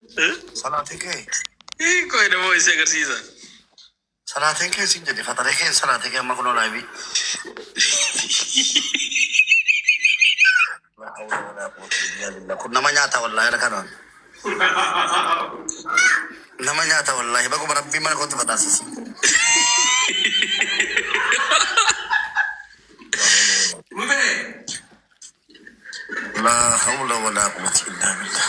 Salaatiin kee. Qoy nama isii agarsiisa. Salaatiin kee siin jedhe faxaree kee salaatiin kee amma kunoo live. Kun nama nyaata wallaahi irra kanaan. Nama nyaata wallaahi baguma rabbiin mana kootti fataasisi. Mubee. Laa hawla walaa quwwata illaa billah.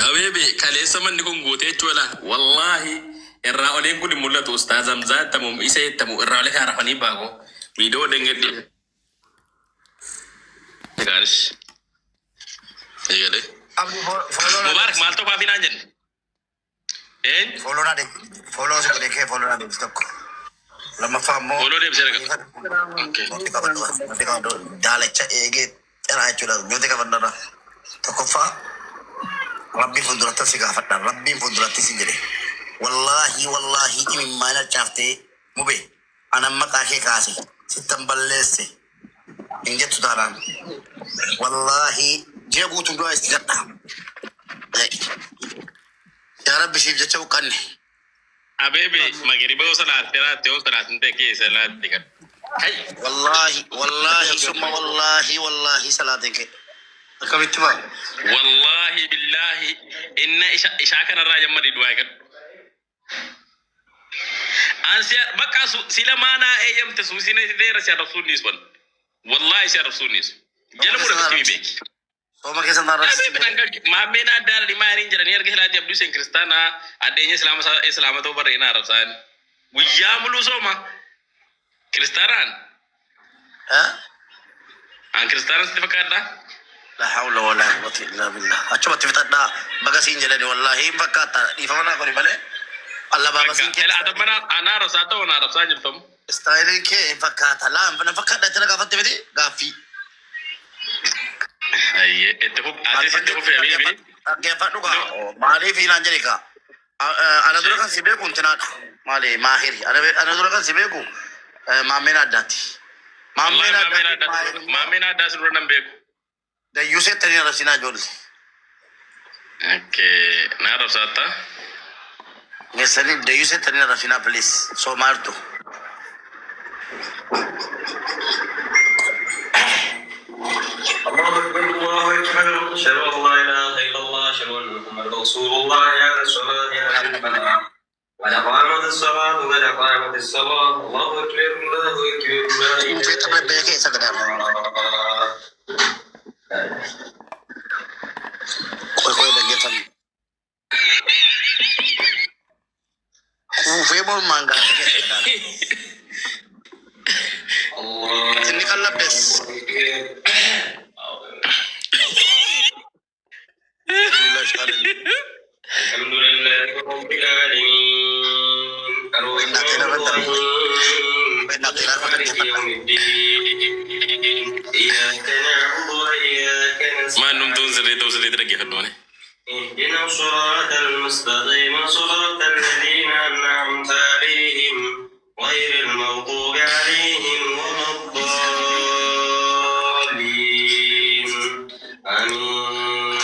Habibi kaleessa manni kun guutee jechuudha. Wallaahi irraa oleen kun hin mul'atu. Ustaaz Hamzaa ittamu isa ittamu irraa olee kan rafanii baako. Viidiyoo dhengedhi. Gaaris. Eegalee. Abdi follow na Mubaarak deebisi. maal tokko afinaan jenne? Een? Follow na deebisi. Follow si godhe kee follow na deebisi tokko. Lammaffaa immoo Follow deebisee dhaqa. Okay. Mootii qabadhu. Mootii qabadhu. Daalacha eegee xiraa jechuudha. Mootii qabadhu. Tokkoffaa rabbiin fuulduratti si gaafadha. Rabbiin fuulduratti si jedhe. Wallaahi wallaahi imimmaan harcaaftee mube anan maqaa kee kaase sittan balleesse hin jettu taanaan. Wallaahi ji'a guutuu du'a itti gadha. Yaa Rabbi siif jecha huqqanne. Abeebe magariba yoo salaatte raatte yoo salaatte ta'e keessa salaatte kan. Hay. Wallaahi wallaahi summa wallaahi wallaahi salaatiin kee. Akkamitti ba'a? Wallaahi billaahi inna ishaa kanarraa jammadi du'aa eegadhu. Ansi bakka sila maanaa eeyyamte suusina seera si arrabsuun ni sun. Wallaahi si arrabsuun ni sun. Jala mura bitti beeki. Sooma keessa naan Abeebe rakkisiin. Maammeen addaa dhimaa hiriin jedhanii erga hilaatti abduu seen kiristaanaa addeenya islaama islaama ta'uu barreena arrabsaan. Guyyaa muluu sooma. Kiristaanaan an kiristaana sitti fakkaadhaa? La hawla wala quwwata illa billah. Achumatti fixadhaa baga siin jedhani wallaahi hin fakkaata. Dhiifama naa godhi malee. Alla baaba siin Bakka ela adabana ana arrabsaa ta'u na arrabsaa jirtamu. Istaayiliin kee hin fakkaata. Laa hin fakkaadha itti na gaafatte miti gaaffii. Ayyee itti fuf atis itti fufi abiibi. Dhaggeeffadhu kaa. No. Maaliif naan jedhi kaa. Ana dura kan si beeku intinaadha. Maali maahiri. Ana dura kan si beeku maammeen addaati. Wallahi Maammeen maammeen addaati addaa maahiri. Maammeen addaa si dura nan beeku. Dayyuu seettanii arrabsinaa ijoollee. Okay na arrabsaatta. Geessanii dayyuu seettanii arrabsinaa please. Soomaartu. الله أكبر الله أكبر أشهد أن لا إله إلا الله أشهد أن محمدا رسول الله يا الصلاة يا الفلاح قد قامت الصلاة قد قامت الصلاة الله أكبر الله أكبر لا إله Ufeeta إلا bebbeekee keessa gadaama. الله. Qoy qoy dhaggeeffannu. Kuufee mormaan gaafate keessa gadaama. الله Inni qallabdes. أكبر. الحمد لله رب العالمين الرحمن الرحيم مالك يوم الدين إياك نعبد وإياك Maan numtuun نستعين sirrii ta'uu sirriitti dhaggeeffadhu malee. اهدنا الصراط المستقيم صراط الذين أنعمت عليهم غير المغضوب عليهم ولا الضالين آمين.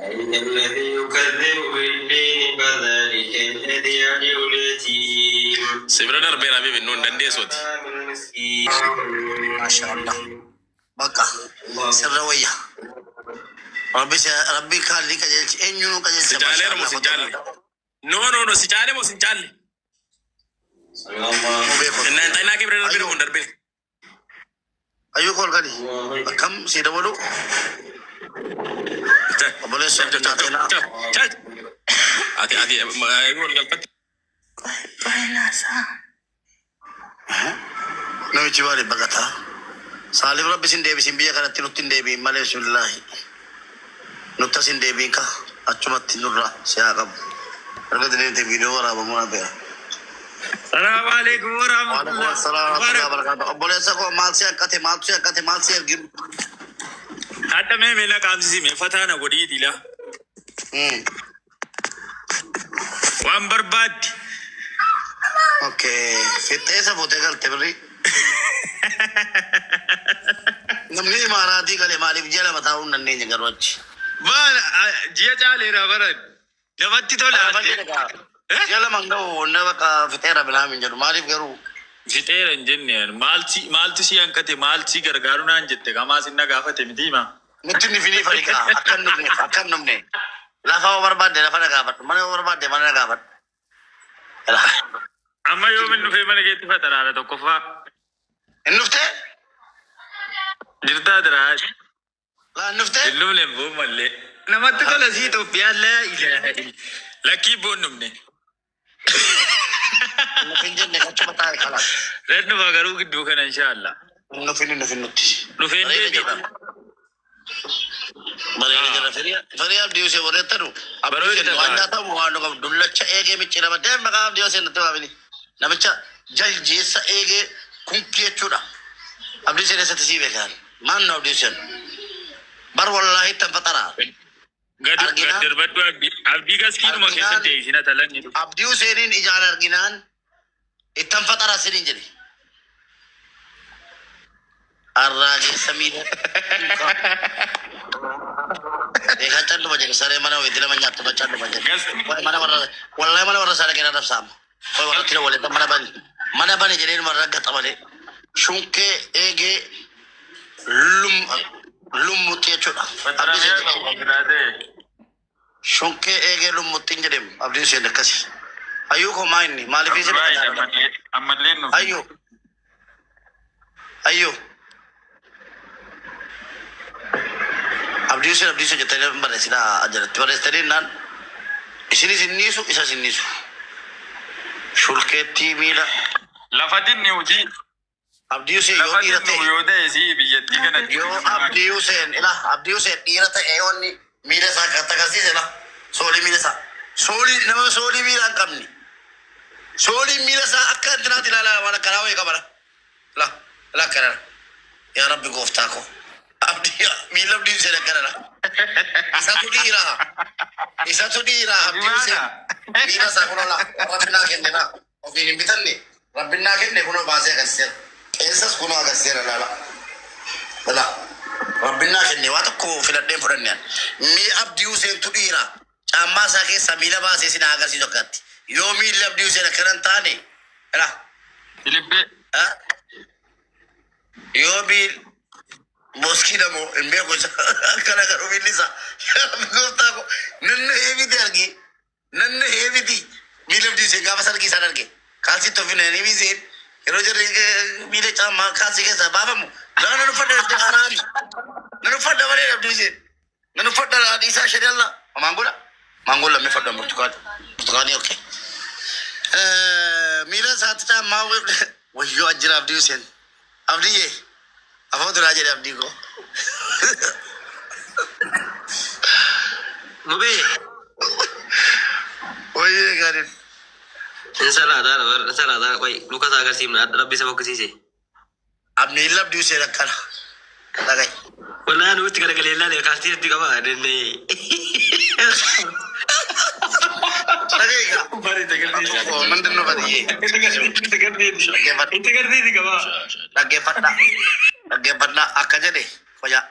أين الذي يكذب بالدين فذلك الذي يدعو اليتيم Si bira darbeera abiibi nuun dandeessuuti. المسكين. Maasha Allah. Bakka sirra wayya. Rabbi rabbi kaalli qajeelchi eenyuun Si qajeelcha maasha caaleera moo Allah. si caalle? No no no si caale moo si caalle? سمع الله Mubee kun. Innaan xaynaa kee bira darbeera Ayyuu kun darbeera. ayyuu kool gadi. الله Akkam si dabalu obboleessa Chal chal chal naaxeenaa. chal chal. Ati ati wal galfatti. Namichi maaliif baqataa? Saalif rabbi sin deebisin biyya kanatti nutti hin deebiin malee bismillaahi. Nutti as hin deebiin ka achumatti nurraa si haa qabu. Erga deemte viidiyoo waraabamuu na beera. Salaamu alaikum Waalaikum warahmatullah. assalaam warahmatullahi Mubarak. wabarakatuh. Obboleessa koo maal si hanqate maaltu si hanqate maal si ergiru? Hadda mee mee laqaamsisi mee fataana godhiiti la. Waan barbaaddi. Okay. Fixeessa fuutee galte birri. Namni imaaraatii gale maaliif ji'a lama taa'uu hin dandeenye garuu achi. Maal ji'a caaleera baran. Namatti tola ante. Eh? Ji'a lama hin ga'u na bakka fixeera bilaa hin jedhu maaliif garuu Fixeera hin jenne maalti maaltu si hanqate maalti si gargaaru naan jette qamaa sin na gaafate miti himaa. Nutti ni finii fariqaa akka hin dhumne akka hin dhumne lafa yoo barbaadde lafa na gaafadhu mana yoo barbaadde mana na gaafadhu. Amma yoomin dhufee mana keetti faxaraadha tokkoffaa. Hin dhuftee? Jirtaa diraa. Laa hin dhuftee? Hin dhufne boon mallee. Namatti tola si Itoophiyaan laa ilaaha illa. Lakkii boon dhufne. Hin dhufin jenne achuma taa'e kalaas. Red dhufa garuu gidduu kana inshaallah. Hin dhufin hin dhufin nutti. Dhufeen Bareeda deebi'a. jira. Bareeda jira. Firii Abdii Hussein warri tanu. Abdii Bareeda Hussein waan jira. nyaatamu waan dhugamu dullacha eegee micciirama deem maqaa Abdii Hussein natti waamini. Namicha jaljeessa eegee kunkii jechuudha. Abdii Hussein eessatti sii beekan? Maal nu Abdii Hussein? Bar wallaahi tan faxaraa. Gad gad Arginaan darbadhu abdii abdii gaskiinuma arginaan keessatti eeysina talanni dhufe. Abdii Huseeniin ijaan arginaan ittan faxara sinin jedhe. Arraageessa miila. Beekan calluma jedhe saree mana wayitti nama nyaattu ban calluma jedhe. Gaskiin Wallahi mana warra wallahi mana warra isaa dhaqee na dabsaama. Wallahi warra tira waliin mana bani. Mana bani jedhee numa raggaxa malee. Shunkee eegee lum lummutti jechuudha. Abdii faxaramee Huseen qabu filaatee. shunkee eegee lummutti hin jedhemu Abdii Huseen akkasi. Hayyuu koo maa inni maaliif isin Abdullahi dhaqaa ammallee ammallee hin dhufne. Hayyuu hayyuu Abdii Huseen Abdii Huseen jettanii barreessinaa jalatti barreessitanii naan isinis hin niisu isas hin niisu. Shulkeettii miila Lafa dinni hojii Abdii Huseen yoo lafa dhiira dinnu ta'e yoo ta'e si biyyattii kanatti yoo Abdii Huseen ila Abdii Huseen dhiira ta'e yoo inni miila isaa kan agarsiise ila soolii miila isaa soolii nama soolii miila hin qabne soolii miila isaa akka intinaatti ilaalaa waan akkanaa wayii qabana la la akkanana yaa rabbi gooftaa koo Abdii miila Abdii Huseen akkanana isatu dhiira isatu dhiira Abdii Huseen Imaana. miila isaa kunoo la rabbi naa kenne naa ofiin hin bitanne rabbi naa kenne kunoo baasee agarsiiseera qeensas kunoo agarsiiseera laala. Lala. Rabbi naa kenne waa tokko filadheen fudhanne an. Mii Abdii Huseentu dhiira. Caammaa isaa keessaa miila baasee sin haa agarsiisu akkatti. Yoo miilli Abdii Huseen akkana hin taane. Lala. Filippee. Ah? Yoo miil moskiidha moo hin beeku isa. Akkana garuu miilli isaa. Yaa Rabbi gooftaa koo nanna heebiti arge. Nanna heebiti. Miila Abdii Huseen gaafa sargii isaan arge. Kaalsii tofine ni miiseen. Yeroo jarri miila caammaa kaalsii keessaa baafamu. Laa nan uffadha jettee haraami. Nan uffadha malee Abdii Huseen. Nan uffadha dhiisaa shari Allah. Maangola. Maangola lammii fadha burtukaanii. Burtukaanii okay. Miila isaatti caammaa wayyoo ajjira Abdii Huseen. Abdiyyee afoo duraa jedhe Abdii koo. Mubee Wayyee gaariin. in salaataa in salaataa qoy luka isaa agarsiifna rabbi isa fokkisiise. Miilli Abdii Huseen akkana. Dhaga'i. Wallaahi nuti garagalee ilaalee kaaltii itti qaba danda'e. Dhaga'i gaa. Bari tagarsiisa. Mandin nu badiyyee. Dhaggeeffadha. Itti garsiisi qabaa. Dhaggeeffadha. Dhaggeeffadha akka jedhe fayyaa.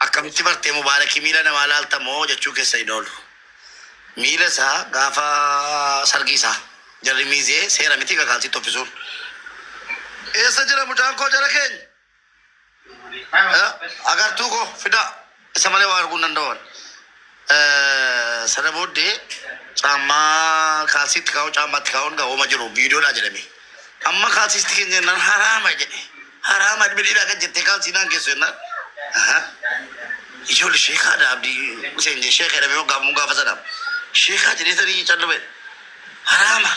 Akkamitti bartee mubaarakii miila namaa laaltamoo jechuu keessa hin oolu. Miila isaa gaafa sargii isaa jarri miizee seera miti kakaalsii toffisuun. Eessa jira mucaan koo jara keenya? Agartuu koo fida isa malee waa arguu hin danda'an. Sana booddee caammaa kaalsiitti kaa'u caammaatti kaa'uun gahooma jiru viidiyoodhaa jedhame. Amma kaalsiitti keenya jennaan haraama jedhe. Haraama ilmi dhiiraa kan jettee kaalsii naan geessu jennaan. Ijoollee sheekaadha Abdii Hussein sheeka jedhamee moggaafamu gaafa sana. Sheekaa jedhee sanii callume. Haraama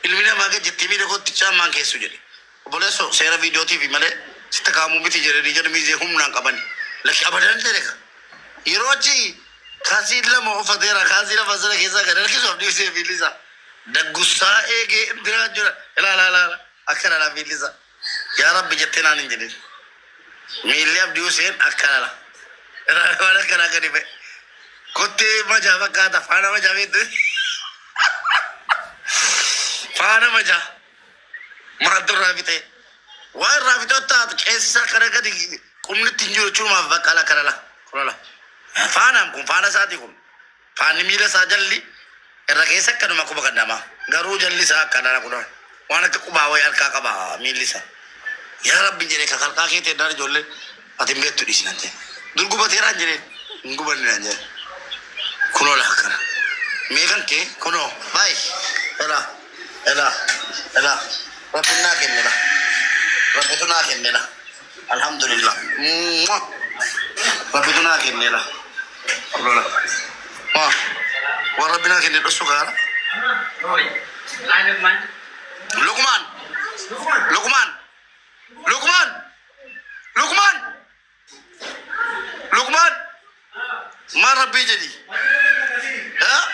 ilmi namaa gad jettee miila kootti caammaan keessu jedhe. Obboleessoo seera viidiyootiif malee sitti kaa'amuu miti jedhanii jedhu miizee humnaan qabani. Lakki abadan jedhe ka. Yeroo achi kaasii lama uffateera kaasii lama sana keessaa kan harkisu Abdii Hussein miilli isaa. Daggussaa eegee biraa jira. Ilaa ilaa ilaa akkana laa miilli isaa. Yaa Rabbi jettee naan hin jedhin. Miilli Abdii Hussein akkana laa. Ilaa waan akkanaa gadi ba'e. Kottee majaa fakkaata faana majaa beektu. Faana majaa. Maaltu irraa fixee? Waan irraa fixee taatu qeensi isaa kana gadi qubni ittiin jiru jechuumaaf bakka ala kana la. Kuna la. Faanaan kun faana isaati kun. Faanni miila isaa jalli irra keessa akkanuma quba kan namaa. Garuu jalli isaa akkanadha kun. Waan akka qubaa wayii harkaa qaba miilli isaa. Yaa Rabbi jedhee kan harkaa kee ta'e dhaan ijoollee ati hin beektu dhiisi naan jedhe. Dur gubateeraan jedheen hin gubanne naan jedhe. Kunoo laa akkana. Mee kan kee kunoo baay elaa elaa elaa Rabbi naa kenne la. Rabbitu naa kenne la. Alhamdulillah. Mwah. Rabbitu naa kenne la. Kunoo la. Mwah. Waan Rabbi naa kenne dhossu kaara. Luqmaan. Luqmaan. Luqmaan. Luqmaan. Luqmaan. Maal Rabbii jedhi? Ha?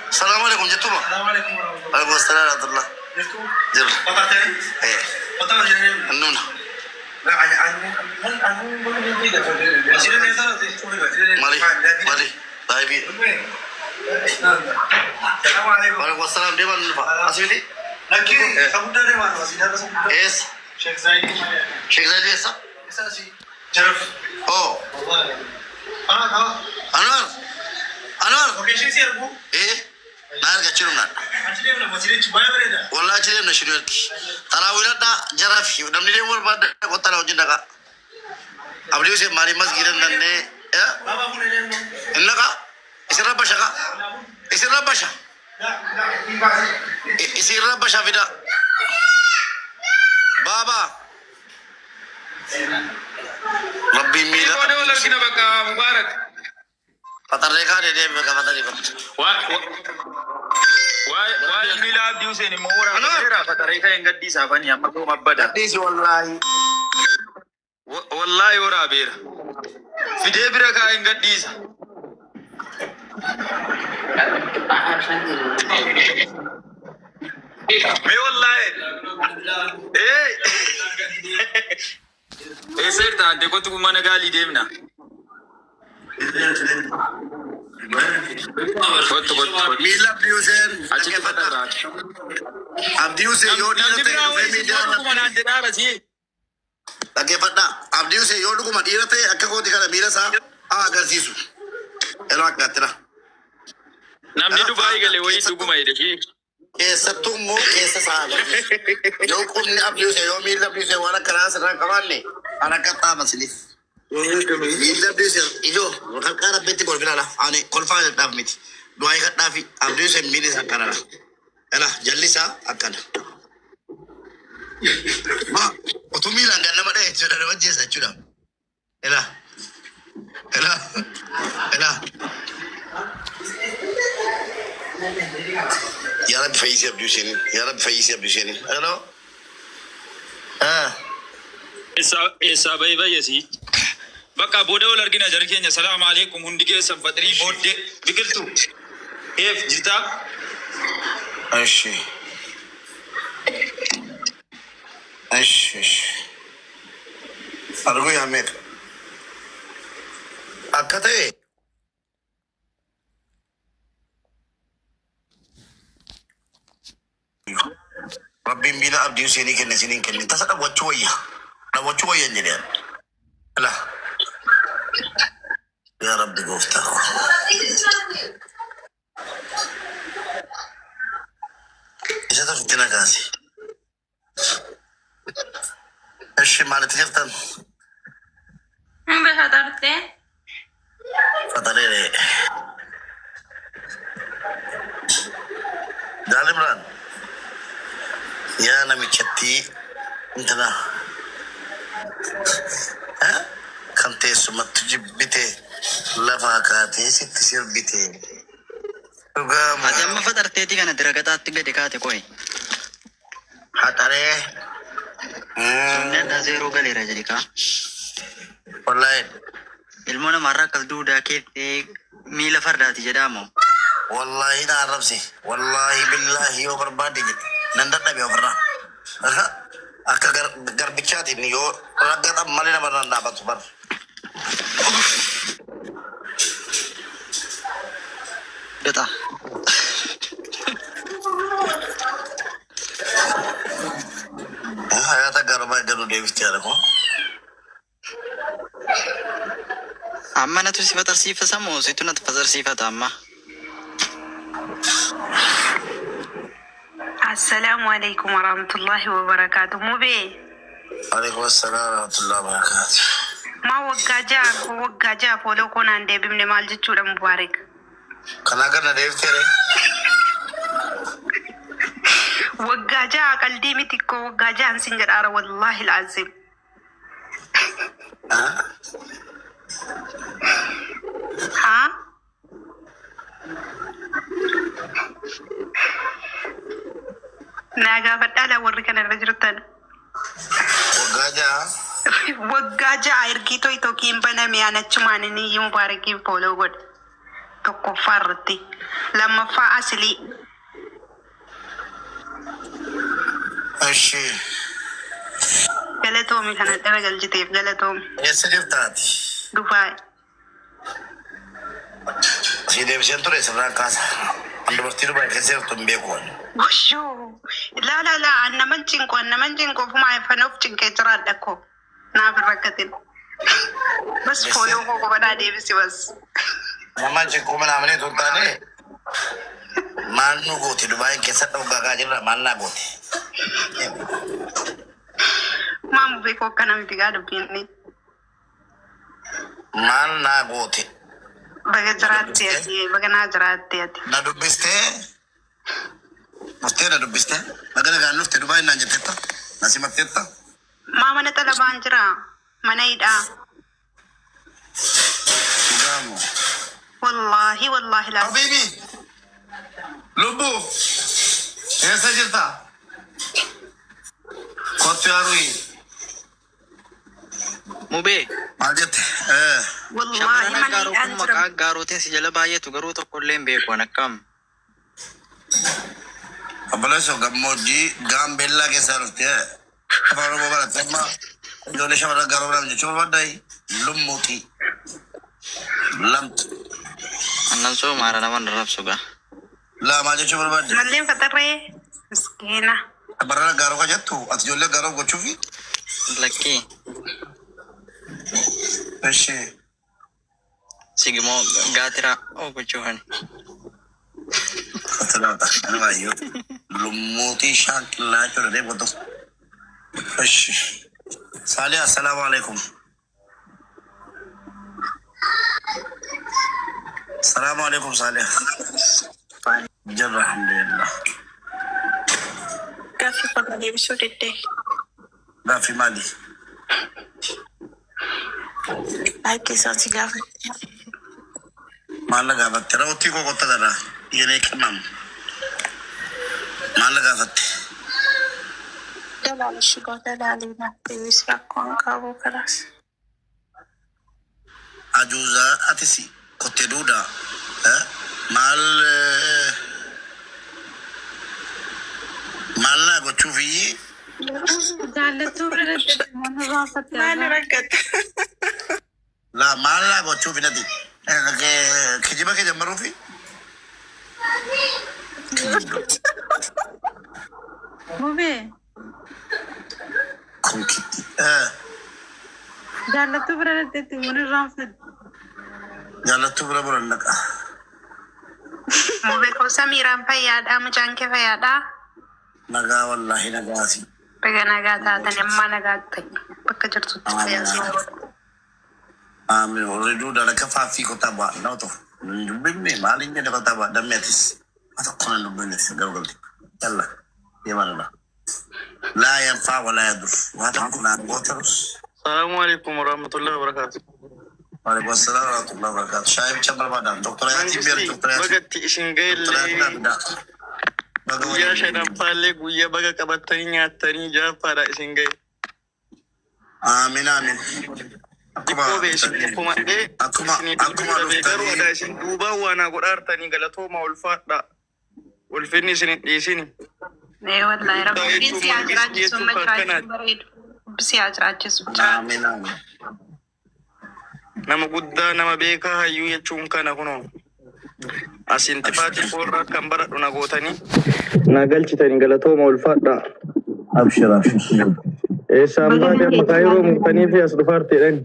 Salaamu alaikum jettuma. Alaikum assalam wa rahmatullah. Jirra. Eh. Annuna. Mali. Mali. Daa'ibii. Alaikum assalam deeman nufa. Asmiti? Eessa? Sheikh Zaidi eessa? Oh. Anwar. Anwar. Eh. Na argachuu dhumna. Wallahi achi deemna shinu ergi. Taraawiladha jara fi namni deemuu barbaadda kottaa na wajjin dhaqaa. Abdii Hussein maaliif masgiida hin dhaqnee? Hin dhaqaa? Isin rabbasha kaa? Isin rabbasha? Isin rabbasha fida. Baabaa. Rabbiin miila. Booda wal argina bakka Mubaarak. Faxarree kaadee deemi bakka faxarrii kottu. Waa'ee miila Abdii Hussein immoo waraabeera faxaree ka'een gadhiisaafanii amma gooma abbada. Gadhiisi wallaahi. Wallaahi waraabeera. Fidee bira kaa'een gadhiisa. Mee wallaahi. Ee. Eessa jirta ante kottu mana gaalii deemna. Kottu kottu kottu. Miila Abdii Hussein Achitti dhaggeeffadhaa. faxarraa. Abdii Hussein yoo dhiira Namni ta'e biraa dhufee wayii miidiyaa immoo dhuguma irratti naan jedhaara si. dhaggeeffadhaa. Abdii Hussein yoo dhuguma dhiira ta'e akka kooti kana miila isaa haa agarsiisu. Yeroo akkaatti Namni Dubaayii gale wayii dhuguma jedhe. Keessattuu immoo keessa isaa agarsiisu. Yoo qubni Abdii Hussein yoo miilli Abdii Hussein waan akkanaa sirraa hin qabaanne an akka xaama siniif. Miilli Abdii Hussein ijoo qarqara rabbiitti kolfinadha. Ani kolfaa jedhaaf miti. Du'aa kadhaafi Abdii Hussein miilli isaa akkanadha. Ela jalli isaa akkana. Ma utuu miilaan kan nama dhahe jechuudha nama ajjeesa jechuudha. Ela ela ela. Yaa Rabbi fayyisi Abdii Hussein. Yaa Rabbi fayyisi Abdii Hussein. Hello. Ah. Eessaa bahee bayyasi. Bakka booda wal argina jara keenya. Salaamu alaikum hundi keessan faxirii booddee biqiltuu. Eef jirtaa? Eshi. Eshi eshi. Arguu yaa meeqa? Akka ta'e Rabbiin miila Abdii Huseenii kenne isiniin kenne tasa dhawwachuu wayya. Dhawwachuu wayya hin jedheen. Ala. Yaa Rabbi gooftaa koo. Isa tokkitti na kaase. Eshi maalitti jirtan? Hin faxartee? Faxareere. Jaal Imraan. Yaa namichattii intala kan teessumatti jibbite lafaa kaatee sitti sirbite. Dhugaa Ati amma faxarteetii kana diragaxaatti gadi kaate qoyi. Haxaree. Sunnii addaa zeeroo galeera jedhi kaa. Wallaahi. Ilmoo namaarraa akkas duudaa keettee miila fardaati jedhaamoo. Wallaahi na arrabse. Wallaahi billaahi yoo barbaadde jedhe. Nan dadhabe ofirraa. Akka garbichaatiin yoo raggatan malee nama irraan dhaabatu bar. Gaxa. Hayaata garba gadu deebistee haadha koo. Amma natu si faxarsiifata moo situ natu faxarsiifata amma? Assalaamu alaikum warahmatullahi wabarakaatu. Mubee Alaikum assalam warahmatullahi wabarakatuh. Maa waggaa 6, waggaa 6 follow koo naan deebifne, maal jechuudha, Mubaarik? Kanaa gad na deebiteere. Waggaa 6 qaldii miti koo, waggaa 6n sin jedhaara, wallaahi laazim. Ah? Haa? Naa gaafadhaa laa warri kana irra jirtan. Waggaa 6. Waggaa 6 ergii toy tokkiin baname an achumaan inni iyyuu Mubaarakiin follow godhe. Tokkoffaa irratti. Lammaffaa asilii. Ishi. Galatoomi, kana dhara galchiteef galatoomi. Eessa jirtaati? Dubaay. Si deebiseen ture, sirraan kaasa. An dubartii Dubaay keessa jirtu hin beeku. Washoo! Laa laa laa, an naman cinqu, an naman cinqu, ofuma fanoof cinqee jiraadha koo. Naaf hin rakkatin. Bas follow koo qofa deebisi bas. Nama cinquu mana tun taane, maal nu gooti Dubaayin keessa dhoggaa jirra, maal naa gooti? Maamu beekoo akkana miti gaa dubbiin. Maal naa gooti? Baga jiraatte ati, baga naa jiraatte ati. Na dubbistee, dhuftee na dubbistee, baga nagaan dhufte Dubaayin naan jetteetta, na simatteetta. Maa mana xalabaan jira? Mana hidhaa. Dhugaamu. Wallaahi wallaahi laa. Habiibi, lubbu, eessa jirta? Kottu yaaruyi. Mubee. Maal jette? Wallaahi Shamarran mana aggaaroo hidhaan kun jira. maqaa aggaarootiin si jala baay'atu, garuu tokkollee hin beeku an akkam. Obboleessoo gammoojjii Gaambeellaa keessaa dhuftee afaan Oromoo baratte, amma ijoollee shamarran gaaroo biraan jechuu barbaaddayi lummuuxii lamtu. Annan soomaara, nama hin arrabsu gaa. Laamaa jechuu barbaadde. Malleen faxarree miskiina. Shamarran gaaroo kan jettu ati ijoollee gaaroo gochuufi. Lakkii. Ishee. Sigimoo gaatiraa oo gochuufani. Katalaata baay'ee lummuuxii shaanqillaa jechuudha deemu tokko. Ishi. Saalee, assalaamu alaikum. Salaamu alaikum, Saalee. Jirra, alhamdulillah. Gaaffii koo deebisuu diddee. Gaaffii maali? Akka isaan si gaafatte. Maal na gaafatte? Raawwattii koo qotta dara. Yeree qimam. Maal na gaafatte? Dalaali shigoo dalaalii naaf deebisi, rakkoon qabu kalaas. Ajuuzaa atis kottee duudaa. Maal maal naa gochuufi? Jaallattuu bira mana baafatte. Maal rakkata? Laa, maal naa gochuufi nati? Kijiba kee jammaruufi? Mubee. Kunkitti. Jaallattuu bira dhaqxeetti mana irraanfatte. Jaallattuu bira bulan dhaqa. Mubee koo, Samiiraan fayyaadhaa, mucaan kee fayyaadhaa. Nagaa, wallaahi nagaasi. Baga nagaa taatan, ammaa nagaa ta'e bakka jirtutti fayyaa si godha. Aamin, warri duudaa lakka faaffii kottaa bu'aa nama tokko. Hin dubbifne, maaliin jedhe, kottaa bu'aa dammi atis. Waa tokko hin dubbifne garuu galti. Yalla deemaa lala. Laa yanfaa walaa yadur. Waa tokko naan gootarus. Salaamu alaikum warahmatullahi wabarakatuh. Waalaikum assalam warahmatullahi wabarakatuh. Shaayii bicha barbaadan. Doktora Yaatiin beeru, Mangisti Doktora Yaatiin. bagatti isin Doktora Yaatiin ga'ellee naa fidaa. Baga guyyaa waliin. shanaffaallee guyyaa baga qabattanii nyaattanii ja'affaadha isin ga'e. Aamin aamin. Akkuma Xiqqoo bee isin dhuffumadhee akkuma isinii akkuma bilbiluu dhabee, garuu dhuftanii adaa isin duubaan waa naa godhaartanii, galatooma, ulfaadha. Ulfinni isin hin dhiisini. Ee wallaahi, Guddaa rabbiin jechuun si haa mangisti jiraachisu, jechuun amma jiraachuun akkanaati. bareedu. Rabbi si haa jiraachisu. Jiraatu. Aamin aamin. Nama guddaa, nama beekaa, hayyuu jechuun kana kunoo. Asin xifaatii koorraa kan baradhu na gootanii. Na galchitanii, galatooma, ulfaadha. Abshir abshir. Eessaan Baga baate amma nagaa kaayiroo jiraatu. muktanii fi as dhufaarteedhani.